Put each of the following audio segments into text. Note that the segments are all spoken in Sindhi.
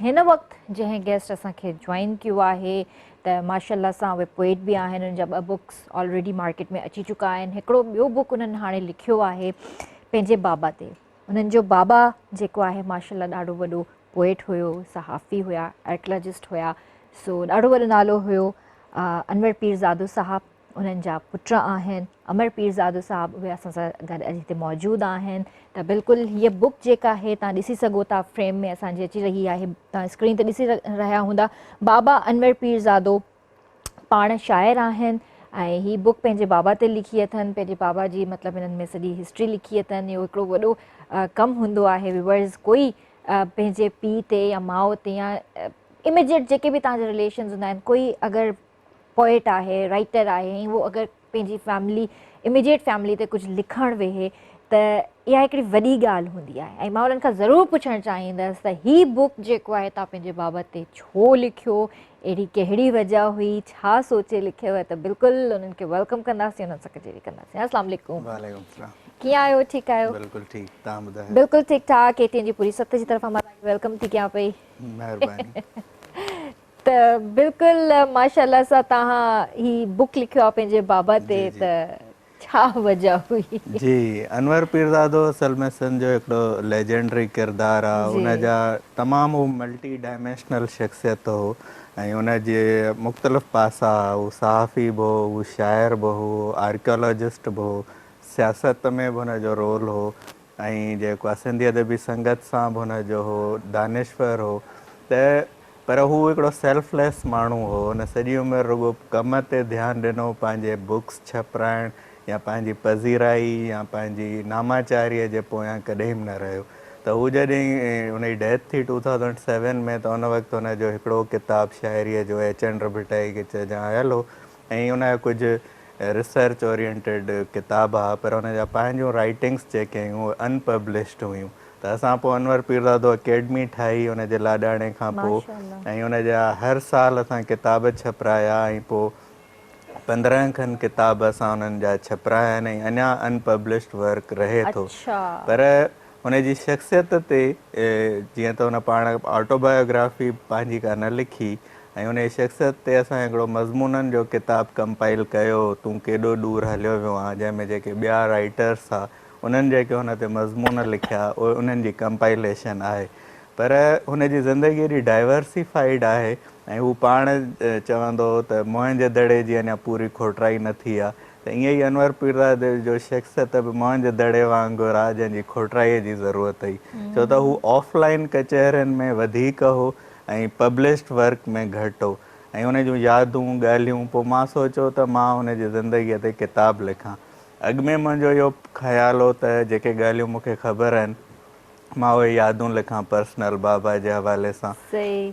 هن وقت جنهن گيسٽ اسان کي جوائن ڪيو آهي ته ماشاء الله سان اهي پوئٽ به آهن، انهن جا ٻه بڪس آلريڊي مارڪيٽ ۾ اچي چڪا آهن، هڪڙو ٻيو بڪ انهن هاڻي لکيو آهي پنهنجي بابا تي. انهن جو بابا جيڪو آهي ماشاء الله ڏاڍو وڏو پوئٽ هيو، صحافي هيا، آرڪيالاجسٽ هيا، سو ڏاڍو وڏو نالو هيو انور پيرزادو صاحب. انهن جا پٽ آهن امر پيرزادو صاحب، اهي اسان سان گڏ اڄ هتي موجود آهن. ته بلڪل هيء بڪ جيڪا آهي تان ڏسي سگهو ٿا، فريم ۾ اسان جي اچي رهي آهي، تان اسڪرين تي ڏسي رهيا هوندا. بابا انور پيرزادو پاڻ شاعر آهن ۽ هي بڪ پنهنجي بابا تي لکي اٿن، پنهنجي بابا جي مطلب هنن ۾ سڄي هسٽري لکي اٿن. اهو هڪڙو وڏو ڪم هوندو آهي ويورز، ڪوئي پنهنجي پيء تي يا ماء تي يا اميجيٽ جيڪي به تان جا رليشنز هوندا آهن، ڪوئي اگر پوئٽ آهي، رائيٽر آهي ۽ اهو اگر پنهنجي فيملي اميڊيٽ فيملي تي ڪجهه لکڻ ويهي ته اها هڪڙي وڏي ڳالهه هوندي آهي. ۽ مان انهن کان ضرور پڇڻ چاهيندس ته هي بڪ جيڪو آهي تان پنهنجي بابت تي ڇو لکيو، اهڙي ڪهڙي وجه هئي، ڇا سوچي لکيو؟ ته بلڪل انهن کي welcome ڪنداسين، انهن سان ڪچهري ڪنداسين. السلام عليڪم. وعليڪم السلام. ڪيئن آهيو؟ ٺيڪ آهيو؟ بلڪل ٺيڪ، تان ٻڌايو؟ بلڪل ٺيڪ ٺاڪ. ڪي ٽي اين جي پوري ست جي طرفان مان توهان کي welcome ٿي ڪيان پئي. مهرباني. ته بلڪل ماشاء الله سان توهان هي بڪ لکيو آهي پنهنجي بابا تي ته ڇا وجه هئي؟ جي انور پيرزادو اصل ۾ سنڌ جو هڪڙو ليجنڊري ڪردار آ، ان جا تمام هو ملٽي ڊائمينشنل شخصيت هو ۽ ان جي مختلف پاسا ها، هو صحافي به هو، هو شاعر به هو، آرڪيالاجسٽ به هو، سياست ۾ به هن جو رول هو ۽ جيڪو آ سنڌي ادبي سنگت سان به هن جو هو، دانشور هو ته پر هو هڪڙو سيلف ليس ماڻهو هو، هن سڄي عمر رڳو ڪم تي ڌيان ڏنو، پنهنجي بڪس ڇپرائڻ يا پنهنجي پذيرائي يا پنهنجي ناماچاريء جي پويان ڪڏهن به نه رهيو ته هو جڏهن هن جي ڊيٿ ٿي ٽو ٿائوزنڊ سيون ۾ ته ان وقت هن جو هڪڙو ڪتاب شاعريء جو اي چنڊ ڀٽائي کي چئجان آيل هو ۽ ان جا ڪجهه ريسرچ اورينٽيڊ ڪتاب ها پر هن جا پنهنجون رائيٽنگس جيڪي هيون اهي ان پبلشڊ هيون ته اسان پوء انور پيرزادو اڪيڊمي ٺاهي ان جي لاڏاڻي کان پوء ۽ ان جا هر سال اسان ڪتاب ڇپرايا ۽ پوء 15 کن ڪتاب اسان انهن جا ڇپرايا آهن ۽ اڃا ان پبلشڊ ورڪ رهي ٿو پر هن جي شخصيت تي جيئن ته هن پاڻ آٽو بايوگرافي پنهنجي ڪا نه لکي ۽ ان جي شخصيت تي اسان هڪڙو مضمونن جو ڪتاب ڪمپائل ڪيو تون ڪيڏو ڏور هليو ويو آن جنهن ۾ جيڪي ٻيا رائيٽرس ها انهن جيڪي هن تي مضمون لکيا اهي انهن جي ڪمپائليشن آهي پر هن جي زندگي ايڏي ڊائيورسيفائيڊ آهي ۽ هو پاڻ چوندو هو ته موهن جي دڙي جي اڃا پوري کوٽرائي نه ٿي آهي ته ائين ئي انور پيرزادي جو شخصيت به موهن جي دڙي وانگر آهي جنهن جي کوٽرائي جي ضرورت هئي ڇو ته هو آف لائين ڪچهرين ۾ وڌيڪ هو ۽ پبلشڊ ورڪ ۾ گهٽ هو ۽ ان جون يادون ڳالهيون پوء مان سوچيو ته مان هن جي زندگيء تي ڪتاب لکان. اڳ ۾ منهنجو اهو خيال هو ته جيڪي ڳالهيون مون کي خبر آهن مان اهي يادون لکان پرسنل بابا جي حوالي سان.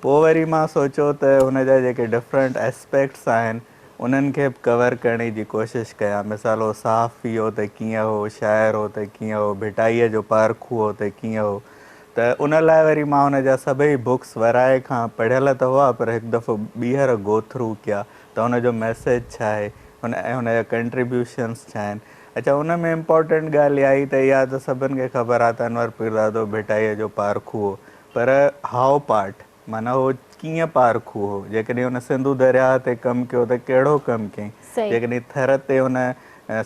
پوء وري مان سوچيو ته هن جا جيڪي ڊفرنٽ اسپيڪٽس آهن انهن کي به ڪور ڪرڻ جي ڪوشش ڪيان. مثال هو صحافي هو ته ڪيئن هو، شاعر هو ته ڪيئن هو، ڀٽائيء جو پارکو هو ته ڪيئن هو ته ان لاء وري مان هن جا سڀئي بڪس ورائي کان پڙهيل ته هئا پر هڪ دفعو ٻيهر گو ٿرو ڪيا ته ان جو ميسيج ڇا آهي ان ۽ ان جا ڪنٽريبيوشنس ڇا آهن. اڇا ان ۾ امپارٽنٽ ڳالهه اها آئي ته اها ته سڀن کي خبر آهي ته انور پيرزادو ڀٽائيء جو پارکو هو پر هائو پارٽ معنيٰ هو ڪيئن پارکو هو، جيڪڏهن هن سنڌو درياهه تي ڪم ڪيو ته ڪهڙو ڪم ڪيائين، جيڪڏهن ٿر تي هن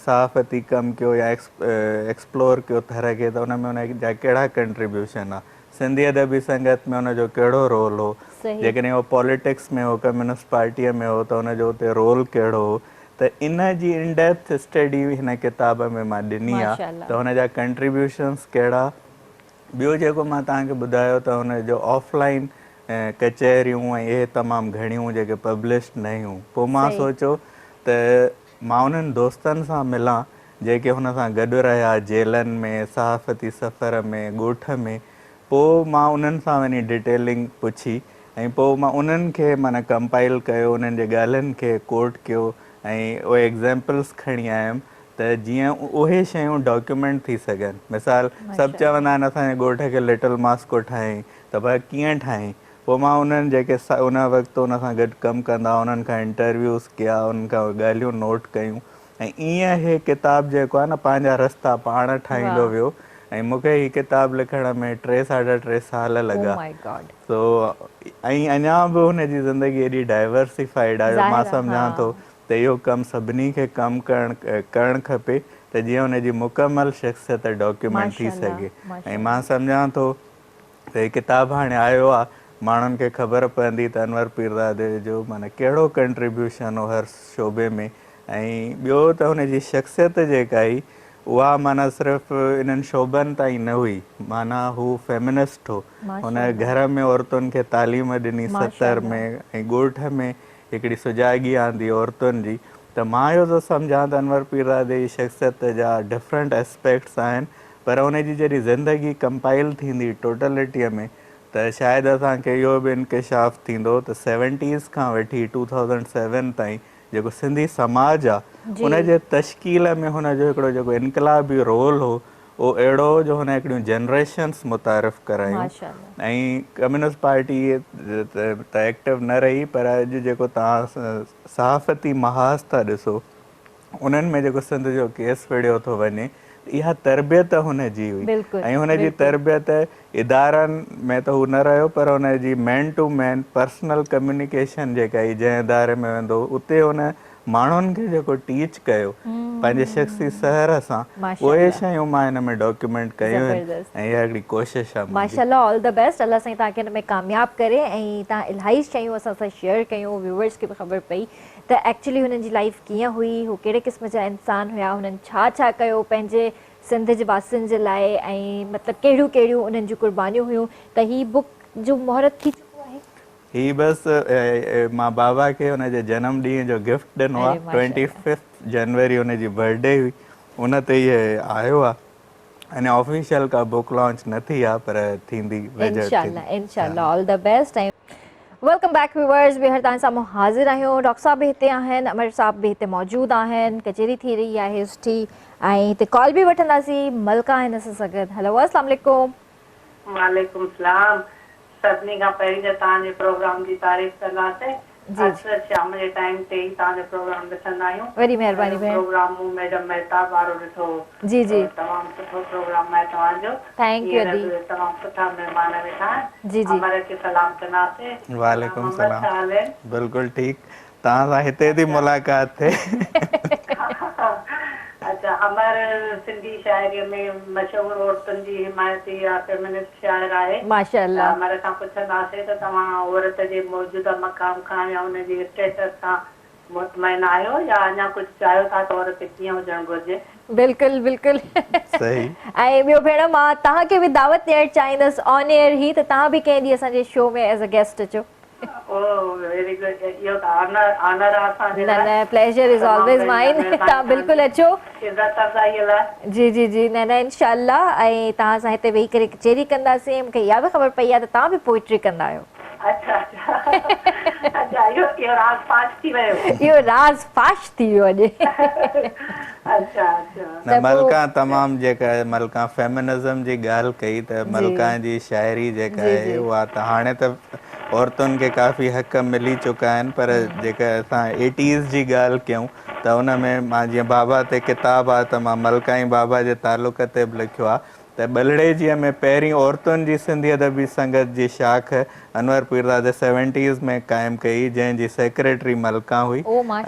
صحافتي ڪم ڪيو يا ايڪسپلور ڪيو ٿر کي ته ان ۾ هن جا ڪهڙا ڪنٽريبيوشن آ. سنڌي ادبي سنگت ۾ ان جو ڪهڙو رول هو، جيڪڏهن هو پاليٽڪس ۾ هو، ڪميونسٽ پارٽيء ۾ هو ته ان جو اتي رول ڪهڙو هو ته ان جي ان ڊيپٿ اسٽڊي هن ڪتاب ۾ مان ڏني آ ته هن جا ڪنٽريبيوشنس ڪهڙا. ٻيو جيڪو مان توهان کي ٻڌايو ته هن جو آف لائين ڪچهريون ۽ اهي تمام گهڻيون جيڪي پبلشڊ نه هيون پوء مان سوچيو ته مان انهن دوستن سان ملان جيڪي هن سان گڏ رهيا جيلن ۾، صحافتي سفر ۾، ڳوٺ ۾، پوء مان انهن سان وڃي ڊيٽيلنگ پڇي ۽ پوء مان انهن کي معنيٰ ڪمپائل ڪيو، انهن جي ڳالهين کي ڪوٽ ڪيو ۽ اهي ايگزيمپلس کڻي آيم ته جيئن اهي شيون ڊاڪيومينٽ ٿي سگهن. مثال سڀ چوندا آهن اسان جي ڳوٺ کي لٽل ماسڪو ٺاهيائين ته ڀاء ڪيئن ٺاهيائين؟ پوء مان انهن جيڪي ان وقت ان سان گڏ ڪم ڪندا هئا انهن کان انٽرويوز ڪيا، انهن کان اهي ڳالهيون نوٽ ڪيون ۽ ائين هي ڪتاب جيڪو آهي نه پنهنجا رستا پاڻ ٺاهيندو ويو ۽ مون کي هي ڪتاب لکڻ ۾ ٽي ساڍا ٽي سال لڳا. سو ۽ اڃا به هن جي زندگي ايڏي ڊائيورسيفائيڊ آهي جو مان سمجهان ٿو ته اهو ڪم سڀني کي ڪم ڪرڻ ڪرڻ کپي ته جيئن هن جي مڪمل شخصيت ڊاڪيومينٽ ٿي سگهي ۽ مان سمجهان ٿو ته هي ڪتاب هاڻي آيو آ ماڻهن کي خبر پوندي ته انور پيرزادي جو معنيٰ ڪهڙو ڪنٽريبيوشن هو هر شعبي ۾ ۽ ٻيو ته هن جي شخصيت جيڪا هئي اها معنيٰ صرف انهن شعبن تائين نه هئي معنيٰ هو فيمنسٽ هو هن گهر ۾ عورتن کي تعليم ڏني 70 ۾ ۽ ڳوٺ ۾ هڪڙي سجاڳي آندي عورتن جي ته مان اهو ٿو سمجهان ته انور پيرزادي جي شخصيت جا ڊفرنٽ اسپيڪٽس آهن پر ان جي جڏهن زندگي ڪمپائل ٿيندي ٽوٽلٽيء ۾ ته شايد اسان کي اهو به انڪشاف ٿيندو ته سيونٽيز کان وٺي ٽو ٿائوزنڊ سيون تائين جيڪو سنڌي سماج آ ان جي تشڪيل ۾ هن جو هڪڙو جيڪو انقلابي رول هو اهو اهڙو هو جو هن هڪڙيون جنريشنس متعارف ڪرايون ۽ ڪميونسٽ پارٽي ته ايڪٽو نه رهي پر اڄ جيڪو توهان صحافتي محاذ ٿا ڏسو انهن ۾ جيڪو سنڌ جو ڪيس وڙهيو ٿو وڃي اها تربيت هن جي هئي ۽ هن جي تربيت ادارن ۾ ته هو نه رهيو پر هن جي man to man personal communication جيڪا هئي جنهن اداري ۾ ويندو هو اتي هن ماڻهن کي جيڪو ٽيچ ڪيو پنهنجي شخصي سحر سان اهي شيون مان هن ۾ ڊاڪيومينٽ ڪيون آهن ۽ اها هڪڙي ڪوشش آهي منهنجي. ماشاءالله آل the best الله سائين توهان کي هن ۾ ڪامياب ڪري ۽ توهان الاهي شيون اسان سان شيئر ڪيون ويوئرس کي به خبر پئي ته ايڪچولي هنن جي لائيف ڪيئن هئي، هو ڪهڙي قسم جا انسان هيا، هنن ڇا ڇا ڪيو پنهنجي سنڌ جي واسين جي لاء ۽ مطلب ڪهڙيون ڪهڙيون انهن جون قربانيون هيون ته هي بڪ جو مهورت ٿي چڪو آهي؟ هي بس مان بابا کي ان جي جنم ڏينهن جو گفٽ ڏنو آهي، ٽوئنٽي ففٿ جنوري ان جي برٿ ڊي هئي ان تي هي آيو آهي. اڃا آفيشل ڪا بڪ لانچ نه ٿي آ پر ٿيندي ويجهڙ انشاء الله انشاء الله all the best ۽ welcome back viewers ٻيهر توهان سامهون حاضر آهيون ڊاڪٽر صاحب به هتي آهن امر صاحب به هتي موجود آهن ڪچهري ٿي رهي آهي سٺي ۽ هتي ڪال به وٺنداسين ملڪا آهن اسان سان گڏ هلو السلام عليڪم. وعليڪم السلام سڀني کان پهرين ته توهان جي پروگرام جي تعريف ڪنداسين. اڪثر شام جي ٽائيم تي ئي توهان جو پروگرام ڏسندا آهيون. وڏي مهرباني اهڙو ڀيڻ. پروگرام مون ميڊم مهتاب وارو ڏٺو هو. جي جي. تمام سٺو پروگرام آهي توهان جو. Thank you هينئر ادي. به تمام سٺا مهمان ويٺا آهن. جي جي. امر کي سلام ڪنداسين. سلام وعليڪم امر سلام ڇا حال آهن. بلڪل ٺيڪ توهان سان هتي ٿي اڇا. ملاقات ٿئي. اڇا امر سنڌي شاعريء ۾ مشهور عورتن جي حمايتي يا فيمنسٽ شاعر آهي ماشاء ته الله. امر کان پڇنداسين ته توهان عورت جي موجوده مقام کان يا ان جي اسٽيٽس کان مطمئن آهيو يا اڃا ڪجهه چاهيو ٿا ته عورت ڪيئن هجڻ گهرجي؟ بلڪل بلڪل صحيح. ۽ ٻيو ڀيڻ مان توهان کي به دعوت ڏيڻ چاهيندس آن ايئر هي ته توهان به ڪنهن ڏينهن اسان جي شو ۾ ايز ا گيسٽ اچو. او ويري گڊ اهو ته آنر آنر آ اسان جي نه لاء نه پليزر از تمام آلويز گهڻي مائن مهرباني توهان توهان بلڪل جي اچو. عزت افزائي لاء. جي جي جي نه نه انشاء الله ۽ توهان سان هتي ويهي ڪري ڪچهري ڪنداسين مون کي اها به خبر پئي آهي ته توهان به پوئٽري ڪندا آهيو. اڇا اڇا اڇا اهو اهو راز فاش ٿي ويو. اهو راز فاش ٿي ويو اڄ. اڇا اڇا. نه ملڪان تمام جيڪا ملڪان فيمنزم جي ڳالهه ڪئي ته ملڪان جي شاعري جيڪا آهي اها ته هاڻي ته عورتن کي ڪافي حق ملي چڪا آهن پر جيڪا اسان ايٽيز جي ڳالهه ڪيون ته ان ۾ مان جيئن بابا تي ڪتاب آهي ته مان ملڪائي بابا جي تعلق تي به لکيو آهي ته ٻلهڙيجيء ۾ پهرين عورتن جي سنڌي ادبي سنگت جي شاخ انور پيرزادي سيونٽيز ۾ قائم ڪئي جنهن جي سيڪريٽري ملڪان هئي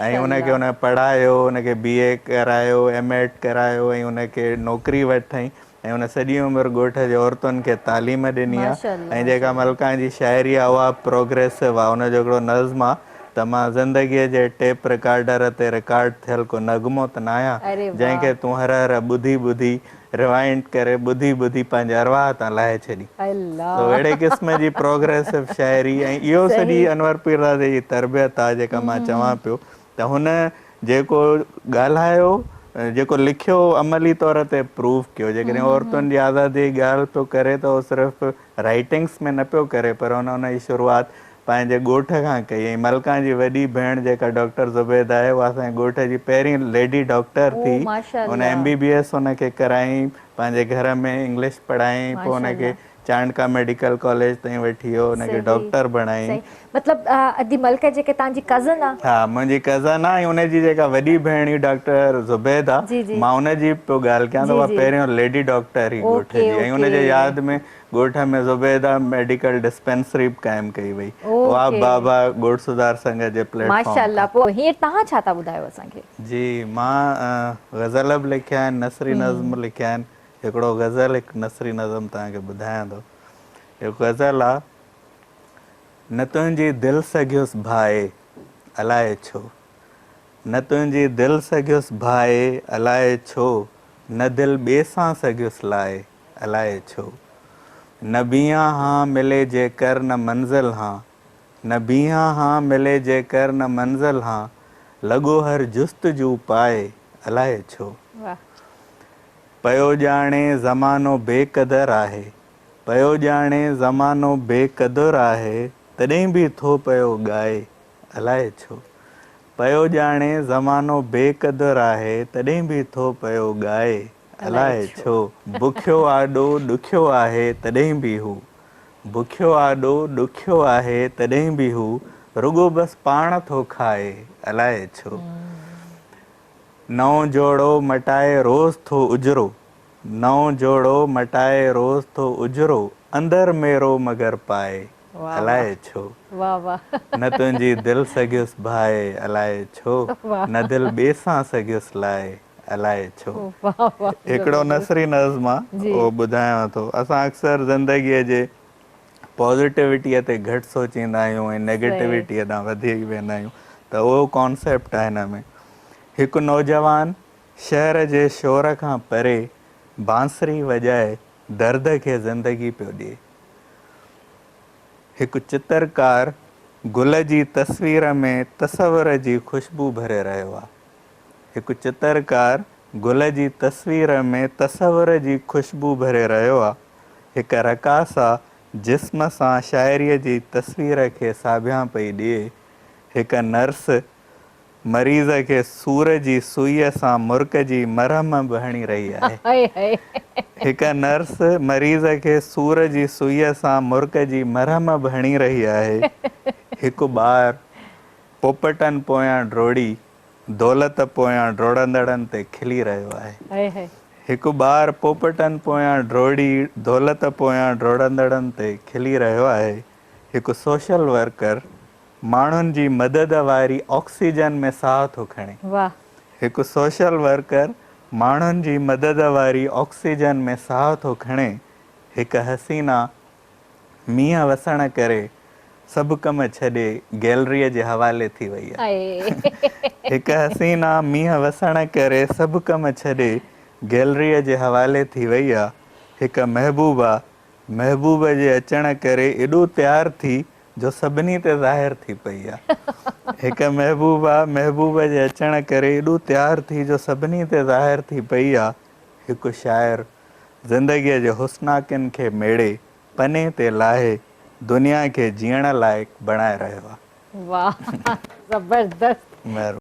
۽ ان کي ان پڙهايو ان کي بي اي ڪرايو ايم ايڊ ڪرايو ۽ ان کي نوڪري وٺائين ۽ هن سڄي عمر ڳوٺ جي عورتن کي تعليم ڏني آ ۽ جيڪا ملڪان جي شاعري آ اها پروگريسو آ ان جو هڪڙو نظم آ ته مان زندگيء جي ٽيپ رڪارڊر تي رڪارڊ ٿيل ڪو نغمو ته ناهيان جنهن کي تون هر هر ٻڌي ٻڌي ريوائنڊ ڪري ٻڌي ٻڌي پنهنجي ارواح تان لاهي ڇڏين. سو اهڙي قسم جي پروگريسو شاعري ۽ اهو سڄي انور پيرزادي جي تربيت آ جيڪا مان چوان پيو ته هن جيڪو ڳالهايو، جيڪو لکيو عملي طور تي پروف ڪيو. جيڪڏهن عورتن جي آزادي جي ڳالهه پيو ڪري ته اهو صرف رائيٽنگس ۾ نه پيو ڪري پر هن ان جي شروعات پنهنجي ڳوٺ کان ڪئي ۽ ملڪان جي وڏي ڀيڻ جيڪا ڊاڪٽر زبيده آهي اها اسان جي ڳوٺ جي پهرين ليڊي ڊاڪٽر ٿي. هن ايم بي بي ايس ان کي ڪرايائين، پنهنجي گهر ۾ انگلش پڙهايائين پوء ان کي چانڊڪا ميڊيڪل ڪاليج تائين وٺي ويو ان کي ڊاڪٽر بڻايائين. مطلب ادي ملڪه جيڪي توهان جي ڪزن آ. ها منهنجي ڪزن آ ۽ ان جي جيڪا وڏي ڀيڻ هئي ڊاڪٽر زبيده مان ان جي پيو ڳالهه ڪيان ته اها پهريون ليڊي ڊاڪٽر هئي ڳوٺ جي ۽ ان جي ياد ۾ ڳوٺ ۾ زبيده ميڊيڪل ڊسپينسري به قائم ڪئي وئي اها بابا ڳوٺ سڌار سنگت جي پليٽ فارم ماشاءالله پوء هينئر توهان ڇا ٿا ٻڌايو اسان کي. جي مان غزل به لکيا آهن نثري نظم لکيا آهن هڪڙو غزل هڪ نثري نظم توهان کي ٻڌايان ٿو هڪ غزل آ نه تنهنجي دل سگهيس ڀائي الائي ڇو نه تنهنجي دل سگهيس ڀائي الائي ڇو نه دل ٻئي سان سگهيس لائي الائي ڇو نه بيهان هان ملي جيڪر نه منزل هان نه بيهان هان ملي جيڪر نه منزل هان لڳو هر جستجو پائي الائي ڇو پيو ڄاڻي زمانو بي قدر آهي پيو ڄاڻي زمانو بي قدر آهي تڏهن به ٿو پيو ڳائي الائي ڇو پيو ڄاڻي زمانو بي قدر آهي تڏهن به ٿو پيو ڳائي الائي ڇو بکيو آڏو ڏکيو آهي تڏهن به هو بکيو آڏو ڏکيو آهي تڏهن به هو رڳو بس پاڻ ٿو کائي الائي ڇو نئون جوڙو مٽائي روز ٿو اجرو نئون جوڙو مٽائي روز ٿو اجرو اندر ميرو مگر پائي الائي ڇو نه تنهنجي دل سگهيس ڀائي الائي ڇو نه دل ٻئي سان سگهيس لائي الائي ڇو. هڪڙو نثري نظم آ اهو ٻڌايان ٿو. اسان اڪثر زندگيء جي پازيٽوٽيء تي گهٽ سوچيندا آهيون ۽ نيگيٽوٽيء ڏانهن وڌيڪ ويندا آهيون ته اهو ڪانسيپٽ آهي هن ۾. هڪ نوجوان شهر جي شور کان پري بانسري وڄائي درد کي زندگي پيو ڏئي. هڪ چترڪار گل جي تصوير ۾ تصور جي خوشبو ڀري رهيو آ. هڪ چترڪار گل جي تصوير ۾ تصور جي خوشبو ڀري رهيو آ. هڪ رقاصه جسم سان شاعريء جي تصوير کي ساڀيان پئي ڏئي. هڪ نرس مريض کي سور جي سوئيء سان مرڪ جي مرهم به هڻي رهي آهي. هڪ نرس مريض کي سور جي سوئيء سان مرڪ جي مرهم به هڻي رهي آهي. هڪ ٻار پوپٽن پويان ڊوڙي دولت پويان ڊوڙندڙن تي کلي رهيو آهي. هڪ ٻار پوپٽن پويان ڊوڙي دولت پويان ڊوڙندڙن تي کلي رهيو آهي. هڪ سوشل ورڪر ماڻهن جي مدد واري آڪسيجن ۾ ساهه ٿو کڻي. هڪ سوشل ورڪر ماڻهن جي مدد واري آڪسيجن ۾ ساهه ٿو کڻي. هڪ حسينا مينهن وسڻ ڪري سڀ ڪم ڇڏي گيلريء جي حوالي ٿي وئي آهي. هڪ حسينا مينهن وسڻ ڪري سڀ ڪم ڇڏي گيلريء جي حوالي ٿي وئي آ. هڪ محبوبا محبوب جي اچڻ ڪري ايڏو تيار ٿي جو سڀني تي ظاهر ٿي پئي آ. هڪ محبوبا محبوب جي اچڻ ڪري ايڏو تيار ٿي جو سڀني تي ظاهر ٿي پئي آ. هڪ شاعر زندگيء جي حسناڪين کي ميڙي پني تي لاهي دنيا کي جيئڻ لائق بڻائي رهيو آ. واھ زبردست. مهرباني.